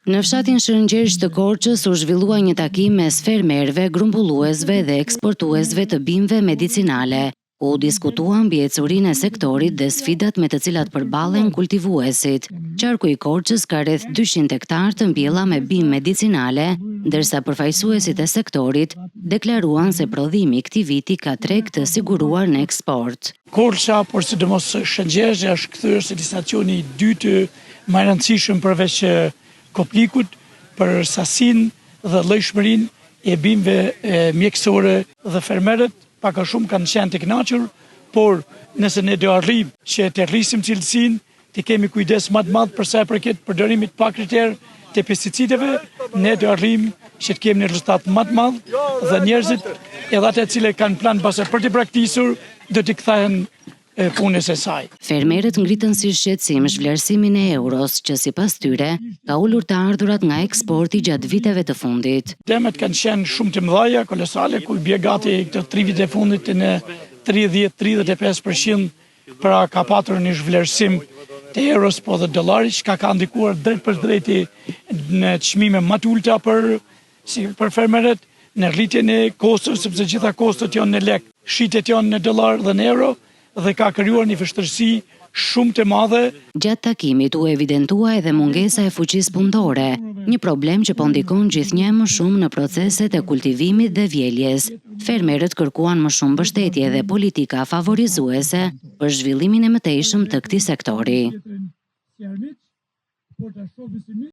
Në fshatin Shëngjergj të Korçës u zhvillua një takim mes fermerëve, grumbulluesve dhe eksportuesve të bimëve medicinale, ku u diskutua mbi ecurinë e sektorit dhe sfidat me të cilat përballen kultivuesit. Qarku i Korçës ka rreth 200 hektarë të mbjella me bimë medicinale, ndërsa përfaqësuesit e sektorit deklaruan se prodhimi i këtij viti ka treg të siguruar në eksport. Korça, por sidomos Shëngjergji është kthyer si destinacioni i dytë më i rëndësishëm përveç Koplikut për sasinë dhe llojshmërinë e bimëve mjekësore dhe fermerët pak a shumë kanë qenë të kënaqur, por nëse ne do arrijmë që të rrisim cilësinë, të kemi kujdes më të madh për sa i përket përdorimit pa kriter të pesticideve, ne do arrijmë që të kemi një rezultat më të madh dhe njerëzit edhe ata të cilët kanë plan mbase për të braktisur, do t'i kthehen punës së saj. Fermerët ngritën si shqetësim zhvlerësimin e euros, që sipas tyre, ka ulur të ardhurat nga eksporti gjatë viteve të fundit. Dëmet kanë qenë shumë të mëdha, kolosale, ku i bie gati këto 3 vitet e fundit në 30-35%, pra ka patur një zhvlerësim të euros po dhe dollarit, çka ka ndikuar drejtpërdrejti në çmime më të ulëta për si për fermerët, në rritjen e kostës, sepse gjitha kostot janë në lek, shitjet janë në dollar dhe në euro dhe ka krijuar një vështirësi shumë të madhe. Gjatë takimit u evidentua edhe mungesa e fuqisë punëtore, një problem që po ndikon gjithnjë e më shumë në proceset e kultivimit dhe vjeljes. Fermerët kërkuan më shumë mbështetje dhe politika favorizuese për zhvillimin e mëtejshëm të këtij sektori.